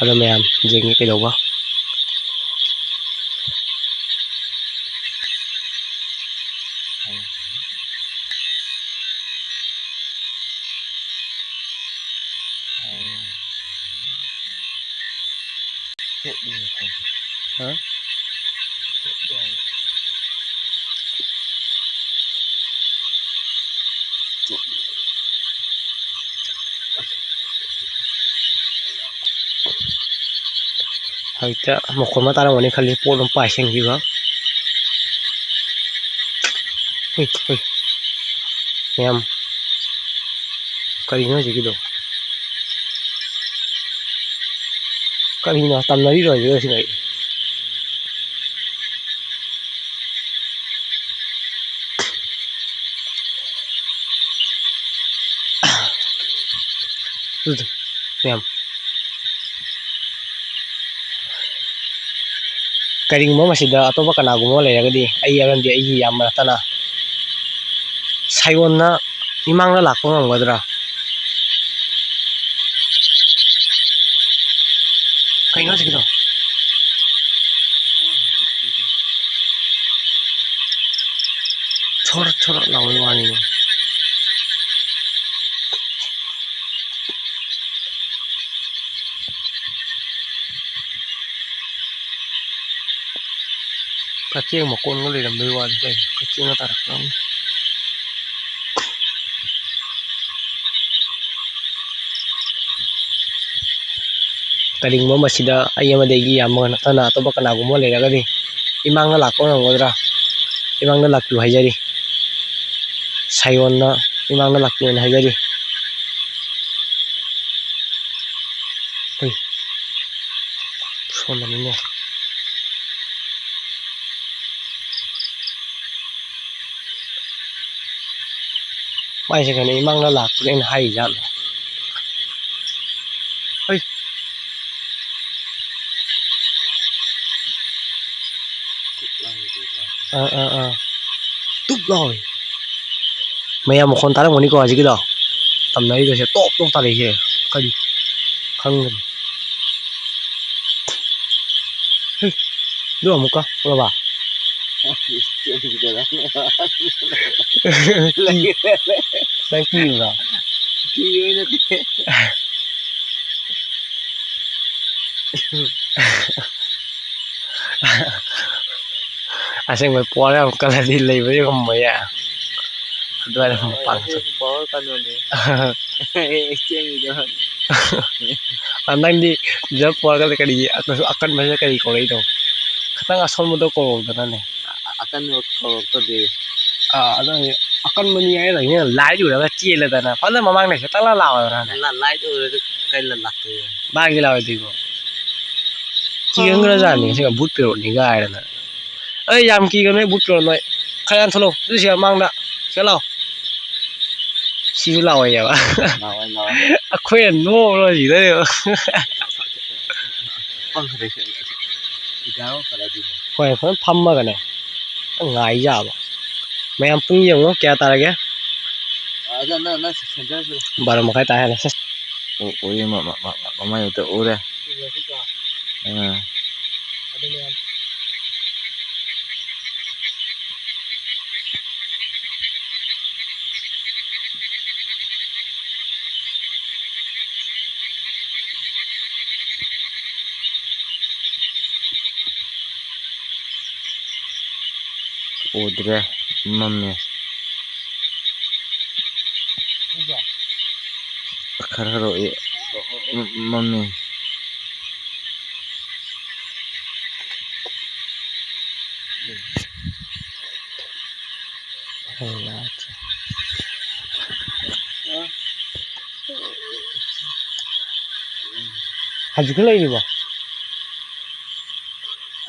ꯑꯗꯣ ꯃꯌꯥꯝ ꯌꯦꯡꯒꯦ ꯀꯩꯗꯧꯕ꯫ ꯍꯥ? ꯍꯧꯖꯤꯛꯇ ꯃꯈꯣꯟ ꯑꯃ ꯇꯥꯔꯝꯒꯅꯤ ꯈꯜꯂꯤ, ꯄꯣꯠ ꯑꯃ ꯄꯥꯏꯁꯤꯟꯈꯤꯕ꯫ ꯍꯨꯏ, ꯍꯨꯏ꯫ ꯃꯌꯥꯝ, ꯀꯔꯤꯅꯣ ꯍꯧꯖꯤꯛꯀꯤꯗꯣ? ꯀꯔꯤꯅꯣ ꯇꯝꯅꯔꯤꯔꯣ ꯍꯧꯖꯤꯛ ꯁꯤꯗ? ꯇꯨ, ꯇꯨ, ꯃꯌꯥꯝ꯫ ꯀꯔꯤꯒꯨꯝꯕ ꯃꯁꯤꯗ ꯑꯇꯣꯞꯄ ꯀꯅꯥꯒꯨꯝꯕ ꯑꯃ ꯂꯩꯔꯒꯗꯤ, ꯑꯩ ꯑꯃꯗꯤ ꯑꯩꯒꯤ ꯏꯌꯥꯝꯕ ꯅꯠꯇꯅ, ꯁꯥꯏꯑꯣꯟꯅ ꯏꯃꯥꯡꯗ ꯂꯥꯛꯄ ꯉꯝꯒꯗ꯭ꯔꯥ? ꯀꯩꯅꯣ ꯍꯧꯖꯤꯛꯀꯤꯗꯣ? ꯁꯣꯔꯠ ꯁꯣꯔꯠ ꯂꯥꯎꯕꯩ ꯋꯥꯅꯤꯅꯦ꯫ ꯀꯛꯆꯦꯡ ꯃꯀꯣꯟꯒ ꯂꯩꯔꯝꯕꯩ ꯋꯥꯅꯤ ꯀꯩꯅꯣ, ꯀꯛꯆꯦꯡꯒ ꯇꯥꯔꯛꯄ꯭ꯔꯥ ꯈꯪꯗꯦ꯫ ꯀꯔꯤꯒꯨꯝꯕ ꯃꯁꯤꯗ ꯑꯩ ꯑꯃꯗꯤ ꯑꯩꯒꯤ ꯏꯌꯥꯝꯕ ꯅꯠꯇꯅ ꯑꯇꯣꯞꯄ ꯀꯅꯥꯒꯨꯝꯕ ꯂꯩꯔꯒꯗꯤ ꯏꯃꯥꯡꯗ ꯂꯥꯛꯄ ꯉꯝꯒꯗ꯭ꯔꯥ? ꯏꯃꯥꯡꯗ ꯂꯥꯛꯄꯤꯌꯨ ꯍꯥꯏꯖꯔꯤ꯫ ꯁꯥꯏꯑꯣꯟꯅ ꯏꯃꯥꯡꯗ ꯂꯥꯛꯄꯤꯌꯣꯅ ꯍꯥꯏꯖꯔꯤ꯫ ꯍꯨꯏ꯫ ꯁꯣꯝꯗꯅꯤꯅꯦ꯫ ꯃꯥꯏꯁꯦ ꯀꯩꯅꯣ ꯏꯃꯥꯡꯗ ꯂꯥꯛꯄꯗ ꯑꯩꯅ ꯍꯥꯏꯔꯤꯖꯥꯠꯂꯣ? ꯍꯩ꯫ ꯑꯥ, ꯑꯥ, ꯑꯥ꯫ ꯇꯨꯞ ꯂꯥꯎꯋꯦ꯫ ꯃꯌꯥꯝ ꯃꯈꯣꯟ ꯇꯥꯔꯝꯒꯅꯤꯀꯣ ꯍꯧꯖꯤꯛꯀꯤꯗꯣ? ꯇꯝꯅꯔꯤꯕꯁꯦ ꯇꯣꯞ ꯇꯣꯞ ꯇꯥꯔꯛꯏꯁꯦ꯫ ꯀꯔꯤ ꯈꯪꯗ꯭ꯔꯦ꯫ ꯍꯩ, ꯑꯗꯨ ꯑꯃꯨꯛꯀ ꯎꯔꯕ? ꯅꯪ ꯀꯤꯕ꯭ꯔꯣ? ꯀꯤꯕꯩ ꯅꯠꯇꯦ꯫ ꯑꯁꯦꯡꯕ ꯄꯋꯥꯔ ꯌꯥꯝ ꯀꯜꯂꯗꯤ ꯂꯩꯕ ꯉꯝꯃꯣꯏꯌꯦ꯫ ꯑꯗꯨꯋꯥꯏꯗ ꯃꯄꯥꯟ ꯆꯠ- ꯄꯋꯥꯔ ꯀꯟꯕꯅꯦ꯫ ꯑꯦꯛꯁꯆꯦꯟꯖꯀꯤꯗꯣ꯫ ꯑ, ꯅꯪꯗꯤ ꯁꯤꯗ ꯄꯋꯥꯔ ꯀꯜꯂ ꯀꯔꯤꯒꯤ ꯑꯀꯟꯕꯁꯤꯗ ꯀꯔꯤ ꯀꯧꯔꯛꯏꯅꯣ? ꯈꯤꯇꯪ ꯑꯁꯣꯟꯕꯗꯣ ꯀꯧꯔꯛꯎꯗꯅꯅꯦ꯫ ꯑ-, ꯑꯀꯟꯕ ꯀꯧꯔꯛꯇꯗꯤ꯫ ꯑꯥ, ꯑꯗꯨ ꯑꯣꯏꯔꯗꯤ ꯑꯀꯟꯕꯅꯤ ꯍꯥꯏꯔꯒ ꯂꯥꯏꯠ ꯎꯔꯒ ꯆꯦꯜꯂꯦꯗꯅ꯫ ꯐꯖꯅ ꯃꯃꯥꯡꯗ ꯍꯦꯛꯇ ꯂꯥꯛꯑꯣꯗꯅꯅꯦ꯫ ꯂꯥ-, ꯂꯥꯏꯠ ꯎꯔꯗꯤ ꯀꯩ ꯂꯥꯛꯇꯣꯏꯕ? ꯂꯥꯡꯗꯤ ꯂꯥꯎꯔꯣꯏꯗꯣꯏꯕꯣ? ꯀꯤꯒꯟꯈ꯭ꯔꯖꯥꯠꯅꯤ ꯁꯤꯒ ꯕꯨꯠ ꯄꯦꯔꯣꯠꯅꯤ ꯒꯥꯏꯅ꯫ ꯑꯩ ꯌꯥꯝ ꯀꯤꯒꯟꯕꯅꯦ ꯕꯨꯠ ꯄꯦꯔꯣꯠ ꯅꯣꯏ꯫ ꯈꯔ ꯌꯥꯝ ꯊꯣꯛꯂꯛꯑꯣ꯫ ꯑꯗꯨ ꯁꯤꯗ ꯃꯥꯡꯗ꯫ ꯁꯤꯗ ꯂꯥꯛꯑꯣ꯫ ꯁꯤꯁꯨ ꯂꯥꯛꯑꯣꯏꯌꯦꯕ꯫ ꯂꯥꯛꯑꯣꯏ, ꯂꯥꯛꯑꯣꯏ꯫ ꯑꯩꯈꯣꯏꯅ ꯅꯣꯛꯂꯣꯏꯁꯤꯗ ꯌꯦꯡꯉꯣ꯫ ꯄꯪꯈ꯭ꯔꯦ꯫ ꯍꯣꯏ, ꯐꯖꯅ ꯐꯝꯃꯒꯅꯦ ꯉꯥꯏ ꯌꯥꯕ꯫ ꯃꯌꯥꯝ ꯄꯨꯡ ꯌꯦꯡꯉꯣ ꯀꯌꯥ ꯇꯥꯔꯒꯦ? ꯑꯗ ꯅꯪ, ꯅꯪ ꯁꯦꯟꯇꯔꯁꯦ꯫ ꯕꯥꯔꯣ ꯃꯈꯥꯏ ꯇꯥꯔꯦ꯫ ꯁꯦ꯫ ꯎ-, ꯎꯔꯦ, ꯃ-, ꯃ-, ꯃ-, ꯃꯃꯥꯏ ꯑꯝꯇ ꯎꯔꯦ꯫ ꯎꯔꯦ, ꯁꯤ ꯀꯣ꯫ ꯑꯥ꯫ ꯑꯗꯨꯅꯦ꯫ ꯎꯗ꯭ꯔꯦ꯫ ꯃꯝꯃꯦ꯫ ꯈꯔ ꯈꯔ ꯎꯏ꯫ ꯃꯝꯃꯦ꯫ ꯍꯧꯖꯤꯛꯁꯨ ꯂꯩꯔꯤꯕꯣ?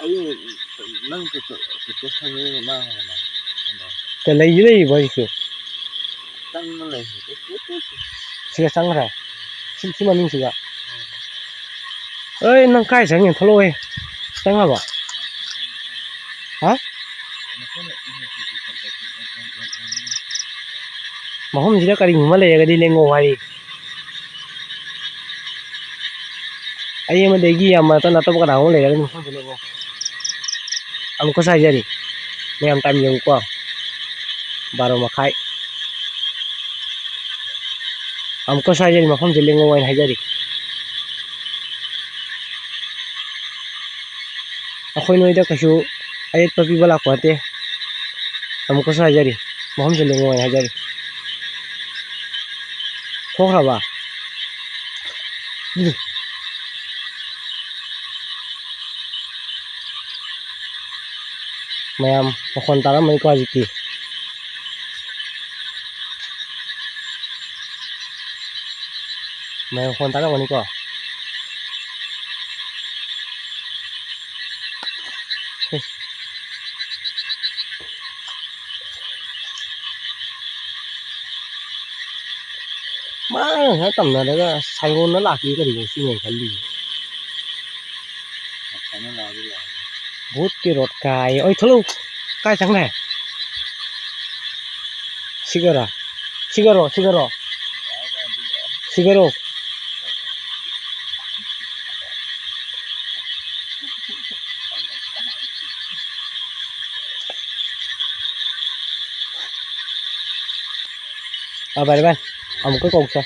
ꯑꯩ ꯅꯪ ꯇꯦ-, ꯇꯦ-, ꯇꯦꯇꯁ ꯊꯥꯖꯤꯜꯂꯒ ꯃꯥꯡꯉꯦꯗꯅ꯫ ꯀꯩ ꯂꯩꯗꯤ ꯂꯩꯔꯤꯕꯣ ꯍꯧꯖꯤꯛꯁꯨ? ꯆꯪꯉ ꯂꯩ꯫ ꯁꯤꯒ ꯆꯪꯈ꯭ꯔꯦ? ꯁꯤ, ꯁꯤ ꯃꯅꯨꯡꯁꯤꯒ? ꯎꯝ꯫ ꯑꯩ ꯅꯪ ꯀꯥꯏ ꯆꯪꯉꯤꯅꯣ? ꯊꯣꯛꯂꯛꯑꯣꯍꯦ꯫ ꯆꯪꯉꯕꯣ? ꯍꯥ? ꯃꯐꯝꯁꯤꯗ ꯀꯔꯤꯒꯨꯝꯕ ꯂꯩꯔꯒꯗꯤ ꯂꯦꯡꯉꯣ ꯍꯥꯏꯔꯤ꯫ ꯑꯩ ꯑꯃꯗꯒꯤ ꯌꯥꯝ ꯃꯔꯛꯇ ꯑꯇꯣꯞꯄ ꯀꯅꯥꯒꯨꯝꯕ ꯂꯩꯔꯒꯗꯤ ꯃꯐꯝꯁꯤꯗ ꯂꯦꯡꯉꯣ꯫ ꯑꯃꯨꯛꯀꯁꯨ ꯍꯥꯏꯖꯔꯤ, ꯃꯌꯥꯝ ꯇꯥꯏꯝ ꯌꯦꯡꯉꯨꯀꯣ꯫ ꯕꯥꯔꯣ ꯃꯈꯥꯏ꯫ ꯑꯃꯨꯛꯀꯁꯨ ꯍꯥꯏꯖꯔꯤ, ꯃꯐꯝꯁꯦ ꯂꯦꯡꯉꯣ ꯍꯥꯏꯅ ꯍꯥꯏꯖꯔꯤ꯫ ꯑꯩꯈꯣꯏ ꯅꯣꯏꯗ ꯀꯩꯁꯨ ꯑꯌꯦꯠꯄ ꯄꯤꯕ ꯂꯥꯛꯄ ꯅꯠꯇꯦ꯫ ꯑꯃꯨꯛꯀꯁꯨ ꯍꯥꯏꯖꯔꯤ, ꯃꯐꯝꯁꯦ ꯂꯦꯡꯉꯣ ꯍꯥꯏꯅ ꯍꯥꯏꯖꯔꯤ꯫ ꯊꯣꯛꯈ꯭ꯔꯕ? ꯎꯝ꯫ ꯃꯌꯥꯝ ꯃꯈꯣꯟ ꯇꯥꯔꯝꯃꯅꯤꯀꯣ ꯍꯧꯖꯤꯛꯇꯤ꯫ ꯃꯌꯥꯝ ꯃꯈꯣꯟ ꯇꯥꯔꯝꯒꯅꯤꯀꯣ꯫ ꯃꯥꯅ ꯉꯁꯥꯏ ꯇꯝꯅꯔꯒ ꯁꯪꯒꯣꯝꯅ ꯂꯥꯛꯈꯤ ꯀꯔꯤꯅꯣ ꯁꯤꯅꯦ ꯑꯩꯅ ꯈꯜꯂꯤꯁꯦ꯫ ꯀꯩꯅꯣ ꯂꯥꯛꯑꯗꯤ ꯂꯥꯛꯑꯦ꯫ ꯚꯨꯠꯀꯤ ꯔꯣꯠ ꯀꯥꯏ꯫ ꯑꯣꯏ, ꯊꯣꯛꯂꯛꯎ꯫ ꯀꯥꯏ ꯆꯪꯈ꯭ꯔꯦ? ꯁꯤꯒꯔꯣ? ꯁꯤꯒꯔꯣ, ꯁꯤꯒꯔꯣ꯫ ꯁꯤꯒꯔꯣ꯫ ꯑꯥ, ꯚꯥꯏ, ꯚꯥꯏ, ꯑꯃꯨꯛꯀ ꯀꯧꯁꯦ꯫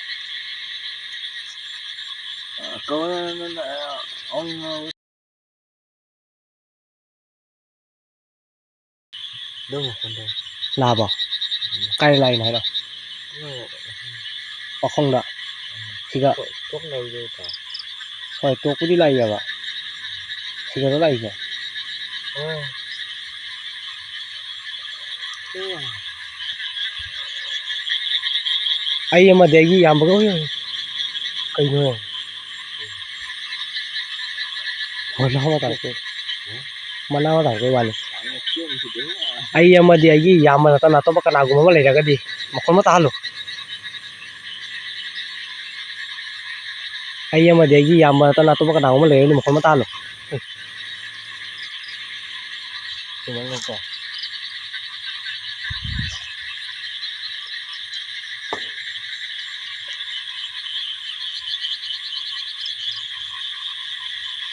ꯑꯗꯨꯝ ꯃꯈꯣꯟꯗꯣ꯫ ꯂꯥꯛꯑꯕꯣ? ꯎꯝ꯫ ꯀꯥꯏ ꯂꯥꯛꯏꯅꯣ ꯍꯥꯏꯔꯣ? ꯎꯝ꯫ ꯄꯥꯈꯣꯡꯗ? ꯎꯝ꯫ ꯁꯤꯒ? ꯇꯣꯛ-, ꯇꯣꯛ ꯂꯩꯔꯦ ꯇꯥ꯫ ꯍꯣꯏ, ꯇꯣꯛꯄꯨꯗꯤ ꯂꯥꯛꯏꯑꯕ꯫ ꯁꯤꯒꯗꯣ ꯂꯥꯛꯏꯁꯦ꯫ ꯎꯝ꯫ ꯎꯝ꯫ ꯑꯩ ꯑꯃꯗꯤ ꯑꯩꯒꯤ ꯏꯌꯥꯝꯕꯒ ꯑꯣꯏ-, ꯀꯩꯅꯣ? ꯃꯅꯥ ꯃꯊꯥꯛꯇꯩ, ꯃꯅꯥ ꯃꯊꯥꯛꯇꯩ ꯋꯥꯅꯤ꯫ ꯑꯩ ꯑꯃꯗꯤ ꯑꯩꯒꯤ ꯏꯌꯥꯝꯕ ꯅꯠꯇꯅ ꯑꯇꯣꯞꯄ ꯀꯅꯥꯒꯨꯝꯕ ꯑꯃ ꯂꯩꯔꯒꯗꯤ ꯃꯈꯣꯟ ꯑꯃ ꯇꯥꯍꯜꯂꯨ꯫ ꯑꯩ ꯑꯃꯗꯤ ꯑꯩꯒꯤ ꯏꯌꯥꯝꯕ ꯅꯠꯇꯅ ꯑꯇꯣꯞꯄ ꯀꯅꯥꯒꯨꯝꯕ ꯂꯩꯔꯒꯗꯤ ꯃꯈꯣꯟ ꯑꯃ ꯇꯥꯍꯜꯂꯨ꯫ ꯁꯨꯃꯥꯏꯅꯀꯣ꯫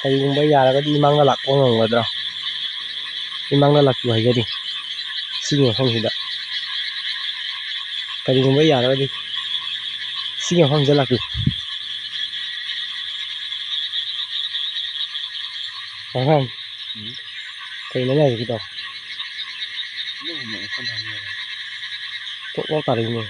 ꯀꯔꯤꯒꯨꯝꯕ ꯌꯥꯔꯒꯗꯤ ꯏꯃꯥꯡꯗ ꯂꯥꯛꯄ ꯉꯝꯒꯗ꯭ꯔꯥ? ꯏꯃꯥꯡꯗ ꯂꯥꯛꯄꯤꯌꯨ ꯍꯥꯏꯖꯔꯤ꯫ ꯁꯤꯒꯤ ꯃꯐꯝꯁꯤꯗ꯫ ꯀꯔꯤꯒꯨꯝꯕ ꯌꯥꯔꯒꯗꯤ ꯁꯤꯒꯤ ꯃꯐꯝꯁꯤꯗ ꯂꯥꯛꯄꯤꯌꯨ꯫ ꯑꯉꯥꯡ꯫ ꯎꯝ꯫ ꯀꯩꯅꯣ ꯃꯥꯏꯁꯤꯗꯣ? ꯇꯣꯛ ꯂꯥꯎ ꯇꯥꯔꯛꯏꯅꯦ꯫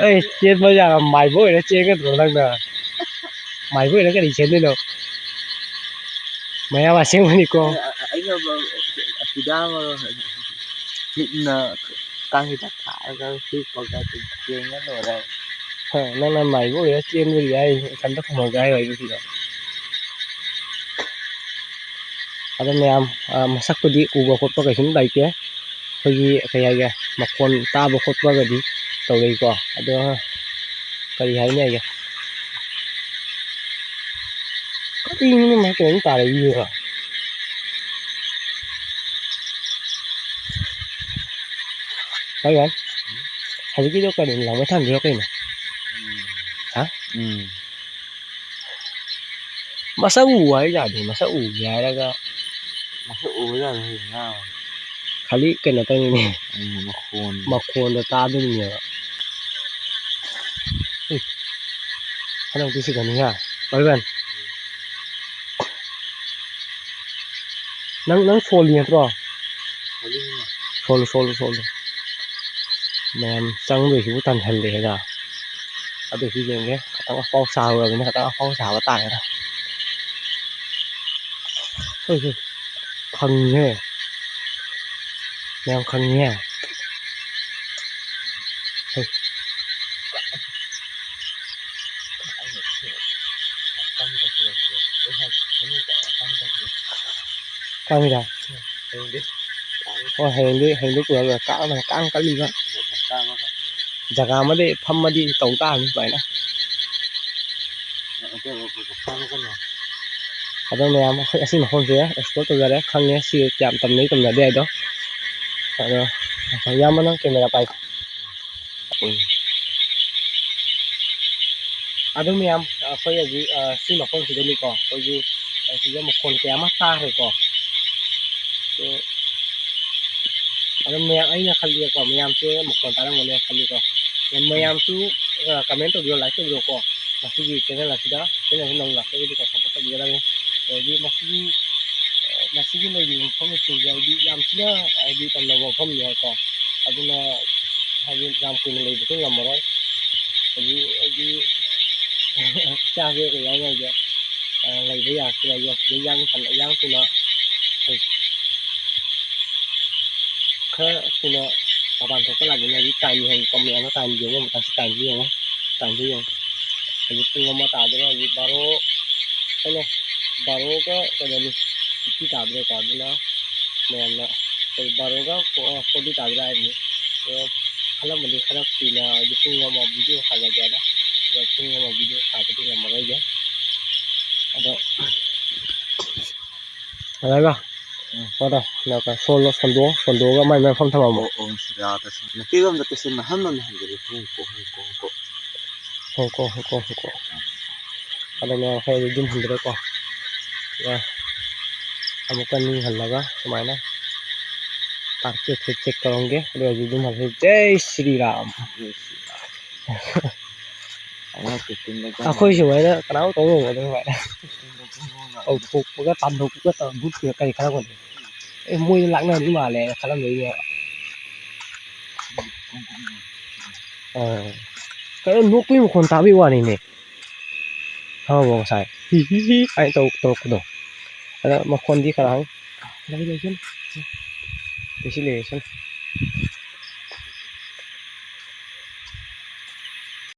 ꯑꯩ ꯆꯦꯟꯕ ꯌꯥꯔ ꯃꯥꯏꯕ ꯑꯣꯏꯔ ꯆꯦꯟꯒꯗ꯭ꯔꯣ ꯅꯪꯅ? ꯃꯥꯏꯕ ꯑꯣꯏꯔ ꯀꯔꯤ ꯆꯦꯟꯗꯣꯏꯅꯣ? ꯃꯌꯥꯝ ꯑꯁꯦꯡꯕꯅꯤꯀꯣ꯫ ꯑꯩꯅ ꯐꯤꯗꯥ ꯑꯃ ꯍꯤꯠꯅ ꯀꯥꯡ ꯍꯤꯗꯥꯛ ꯊꯥꯔꯒ ꯍꯤꯞꯄꯒ ꯑꯗꯨꯝ ꯌꯦꯡꯉ ꯂꯣꯏꯔꯦ꯫ ꯍꯣꯏ, ꯅꯪꯅ ꯃꯥꯏꯕ ꯑꯣꯏꯔ ꯆꯦꯟꯕꯗꯤ ꯌꯥꯏ, ꯏꯊꯟꯇ ꯊꯝꯍꯧꯒꯦ ꯍꯥꯏꯔꯣ ꯑꯩꯕꯨ ꯁꯤꯗ? ꯑꯗꯣ ꯃꯌꯥꯝ, ꯑ, ꯃꯁꯛꯄꯨꯗꯤ ꯎꯕ ꯈꯣꯠꯄ ꯀꯩꯁꯨꯝ ꯂꯩꯇꯦ꯫ ꯑꯩꯈꯣꯏꯒꯤ ꯀꯩ ꯍꯥꯏꯒꯦ, ꯃꯈꯣꯟ ꯇꯥꯕ ꯈꯣꯠꯄꯒꯗꯤ ꯇꯧꯔꯛꯏꯀꯣ꯫ ꯑꯗꯣ ꯀꯔꯤ ꯍꯥꯏꯅꯤ ꯍꯥꯏꯒꯦ? ꯀꯔꯤꯅꯣ ꯃꯥ ꯀꯩꯅꯣꯝ ꯇꯥꯔꯛꯏꯁꯤꯕꯣ? ꯍꯥꯏ ꯌꯥꯏ꯫ ꯍꯧꯖꯤꯛꯀꯤꯗꯣ ꯀꯔꯤꯅꯣ, ꯂꯥꯡꯃꯩ ꯊꯥꯟꯕꯤꯔꯣ ꯀꯩꯅꯣ? ꯎꯝ꯫ ꯍꯥ? ꯎꯝ꯫ ꯃꯁꯛ ꯎ ꯍꯥꯏ ꯌꯥꯗꯦ, ꯃꯁꯛ ꯎꯒꯦ ꯍꯥꯏꯔꯒ ꯃꯁꯛ ꯎꯕ ꯌꯥꯗꯦ ꯍꯥꯏꯁꯦ ꯉꯥ꯫ ꯈꯥꯂꯤ ꯀꯩꯅꯣ ꯇꯧꯅꯤꯅꯦ꯫ ꯎꯝ, ꯃꯈꯣꯟ꯫ ꯃꯈꯣꯟꯗꯣ ꯇꯥꯗꯣꯏꯅꯦꯕ꯫ ꯎꯏ꯫ ꯍꯟꯗꯛꯇꯤ ꯁꯤꯗꯅꯤ ꯍꯥ꯫ ꯄꯥꯏꯕꯟ꯫ ꯅꯪ, ꯅꯪ ꯁꯣꯜꯂꯤ ꯅꯠꯇ꯭ꯔꯣ? ꯁꯣꯜꯂꯤꯅꯤꯅꯦ꯫ ꯁꯣꯜꯂꯨ, ꯁꯣꯜꯂꯨ, ꯁꯣꯜꯂꯨ꯫ ꯃꯌꯥꯝ ꯆꯪꯗꯣꯏꯁꯤꯕꯨ ꯇꯟꯍꯜꯂꯦꯗ꯫ ꯑꯗꯨꯁꯨ ꯌꯦꯡꯒꯦ꯫ ꯈꯤꯇꯪ ꯑꯐꯥꯎ ꯁꯥꯔꯨꯔꯕꯅꯤꯅ ꯈꯤꯇꯪ ꯑꯐꯥꯎ ꯁꯥꯕ ꯇꯥꯔꯦꯗ꯫ ꯍꯣꯏ, ꯍꯣꯏ꯫ ꯈꯪꯉꯤꯍꯦ꯫ ꯃꯌꯥꯝ ꯈꯪꯉꯤꯍꯦ꯫ ꯍꯣꯏ꯫ ꯈꯪꯉꯤꯗ꯫ ꯍꯣꯏ, ꯍꯌꯦꯡꯗꯤ, ꯍꯌꯦꯡꯗꯤ ꯄꯨꯔꯒ ꯀꯥꯡꯅ ꯀꯥꯡ ꯀꯜꯂꯤꯕ꯫ ꯖꯒꯥ ꯑꯃꯗ ꯐꯝꯃꯗꯤ ꯇꯧ ꯇꯥꯕꯅꯤ ꯁꯨꯃꯥꯏꯅ꯫ ꯑꯗꯣ ꯃꯌꯥꯝ, ꯑꯩꯈꯣꯏ ꯑꯁꯤ ꯃꯐꯝꯁꯦ explore ꯇꯧꯖꯔꯦ, ꯈꯪꯉꯦ ꯁꯤ ꯀꯌꯥꯝ ꯇꯝꯅꯩ ꯇꯝꯅꯗꯦ ꯍꯥꯏꯗꯣ꯫ ꯑꯗꯣ ꯏꯌꯥꯝꯕ ꯅꯪ camera ꯄꯥꯏ꯫ ꯎꯝ꯫ ꯑꯗꯨ ꯃꯌꯥꯝ, ꯑꯩꯈꯣꯏ ꯍꯧꯖꯤꯛ, ꯑ, ꯁꯤ ꯃꯐꯝꯁꯤꯗꯅꯤꯀꯣ, ꯑꯩꯈꯣꯏꯒꯤ, ꯑ, ꯁꯤꯗ ꯃꯈꯣꯟ ꯀꯌꯥ ꯑꯃ ꯇꯥꯈ꯭ꯔꯦꯀꯣ꯫ ꯑꯗꯣ, ꯑꯗꯨꯝ ꯃꯌꯥꯝ, ꯑꯩꯅ ꯈꯜꯂꯤꯗꯀꯣ, ꯃꯌꯥꯝꯁꯦ ꯃꯈꯣꯟ ꯇꯥꯔꯝꯒꯅꯤ ꯈꯜꯂꯤꯀꯣ꯫ ꯑꯗꯣ ꯃꯌꯥꯝꯁꯨ, ꯑ, comment ꯇꯧꯕꯤꯔꯣ, like ꯇꯧꯕꯤꯔꯣꯀꯣ꯫ ꯃꯁꯤꯒꯤ channel ꯑꯁꯤꯗ, channel ꯑꯁꯤ ꯅꯧꯅ ꯂꯥꯛꯆꯔꯒꯗꯤ subscribe ꯇꯧꯕꯤꯒꯗꯕꯅꯤ꯫ ꯑꯗꯒꯤ ꯃꯁꯤꯒꯤ, ꯑ, ꯃꯁꯤꯒꯤ ꯂꯩꯔꯤꯕ ꯃꯐꯝ ꯑꯁꯤꯁꯦ ꯍꯥꯏꯗꯤ ꯌꯥꯝ ꯊꯤꯅ ꯍꯥꯏꯗꯤ ꯇꯝꯅꯕ ꯃꯐꯝꯅꯤ ꯍꯥꯏꯀꯣ꯫ ꯑꯗꯨꯅ ꯍꯥꯏꯗꯤ ꯌꯥꯝ ꯀꯨꯏꯅ ꯂꯩꯕꯁꯨ ꯉꯝꯃꯔꯣꯏ꯫ ꯍꯧꯖꯤꯛ ꯍꯥꯏꯗꯤ ꯏꯆꯥꯁꯦ ꯀꯩ ꯍꯥꯏꯅꯤ ꯍꯥꯏꯗꯤ, ꯑ, ꯂꯩꯕ ꯌꯥꯔꯛꯇ꯭ꯔꯦ ꯍꯥꯏꯗꯤ ꯁꯤꯗꯩ ꯌꯥꯡ ꯀꯟꯅ, ꯌꯥꯡ ꯀꯨꯏꯅ ꯈꯔ ꯊꯨꯅ ꯃꯄꯥꯟ ꯊꯣꯛꯄ ꯂꯥꯛꯅꯤꯡꯉꯦ꯫ ꯍꯧꯖꯤꯛ time ꯌꯦꯡꯉꯣ, ꯃꯌꯥꯝꯅ time ꯌꯦꯡꯉꯣ, ꯃꯇꯝꯁꯤ time ꯌꯦꯡꯉꯣ, time ꯌꯦꯡꯉꯣ꯫ ꯍꯧꯖꯤꯛ ꯄꯨꯡ ꯑꯃ ꯇꯥꯗꯣꯔꯦ, ꯍꯧꯖꯤꯛ ꯕꯥꯔꯣ, ꯑꯩꯅ ꯕꯥꯔꯣꯒ ꯀꯩꯅꯣꯅꯤ, fifty ꯇꯥꯗꯣꯔꯦꯀꯣ꯫ ꯑꯗꯨꯅ ꯃꯌꯥꯝꯅ ꯀꯩ ꯕꯥꯔꯣꯒ ꯐꯣꯔꯇꯤ ꯇꯥꯕ ꯂꯥꯛꯏꯅꯤ꯫ ꯑꯗꯣ ꯈꯜꯂꯝꯕꯗꯤ ꯈꯔ ꯀꯨꯏꯅ ꯍꯥꯏꯗꯤ ꯄꯨꯡ ꯑꯃ ꯚꯤꯗꯤꯑꯣ ꯁꯥꯖꯒꯦꯅ, ꯑꯗꯣ ꯄꯨꯡ ꯑꯃ ꯚꯤꯗꯤꯑꯣ ꯁꯥꯕꯗꯤ ꯉꯝꯃꯔꯣꯏꯒꯦ꯫ ꯑꯗꯣ ꯑꯗꯨꯒ ꯎꯝ꯫ ꯍꯣꯏꯗ, ꯁꯣꯜꯂꯣ, ꯁꯟꯗꯣꯛꯑꯣ, ꯁꯟꯗꯣꯛꯑꯒ ꯃꯥꯏ ꯃꯥꯏ ꯃꯐꯝ ꯊꯝꯃꯝꯃꯣ꯫ ꯑꯣ, ꯑꯣ, ꯌꯥꯗ꯭ꯔꯦ꯫ ꯅꯨꯄꯤꯔꯣꯝꯗ ꯀꯩꯁꯨ ꯅꯥꯍꯟ ꯑꯃ ꯍꯟꯖꯤꯜꯂꯦ꯫ ꯍꯨꯝ, ꯀꯣ, ꯍꯨꯝ, ꯀꯣ, ꯍꯨꯝ, ꯀꯣ꯫ ꯍꯣꯡꯀꯣ, ꯍꯣꯡꯀꯣ, ꯍꯣꯡꯀꯣ꯫ ꯑꯗꯣ ꯃꯌꯥꯝ ꯑꯩꯈꯣꯏ ꯑꯗꯨꯝ ꯍꯟꯗ꯭ꯔꯦꯀꯣ꯫ ꯑꯗꯨꯒ ꯑꯃꯨꯛꯀ ꯅꯤꯡꯍꯜꯂꯒ ꯁꯨꯃꯥꯏꯅ ꯀꯥꯔꯄꯦꯠꯁꯦ ꯆꯦꯛ ꯇꯧꯔꯝꯒꯦ꯫ ꯑꯗꯨ ꯑꯣꯏꯔꯗꯤ ꯑꯗꯨꯝ ꯍꯜꯂꯁꯤ꯫ ꯖꯩ ꯁ꯭ꯔꯤ ꯔꯥꯝ꯫ ꯑꯉꯥꯡ ꯐꯤꯐꯇꯤꯟꯗ ꯑꯩꯈꯣꯏ ꯁꯨꯃꯥꯏꯅ ꯀꯅꯥꯝ ꯇꯧ ꯉꯝꯒꯗꯕ ꯁꯨꯃꯥꯏꯅ꯫ ꯇꯧꯊꯣꯛꯄꯒ ꯇꯥꯟꯊꯣꯛꯄꯒ ꯇꯧꯔ ꯚꯨꯠꯀꯤꯔ ꯀꯔꯤ ꯈꯜꯂꯝꯒꯅꯤ? ꯑꯦ, ꯃꯣꯏꯗ ꯂꯥꯛꯅꯔꯤ ꯃꯥꯜꯂꯦꯅ ꯈꯜꯂꯝꯗꯣꯏꯅꯦꯕ꯫ ꯑꯥ꯫ ꯀꯩꯅꯣ ꯅꯣꯛꯄꯒꯤ ꯃꯈꯣꯟ ꯇꯥꯕꯒꯤ ꯋꯥꯅꯤꯅꯦ꯫ ꯈꯪꯉꯕꯣ ꯉꯁꯥꯏ? ꯍꯤ ꯍꯤ ꯍꯤ ꯀꯥꯏꯅ ꯇꯧ-, ꯇꯧꯔꯛꯄꯗꯣ꯫ ꯑꯗ ꯃꯈꯣꯟꯗꯤ ꯀꯅꯥ? ꯂꯩ, ꯂꯩꯁꯅꯨ꯫ ꯂꯩꯁꯤ, ꯂꯩꯁꯅꯨ꯫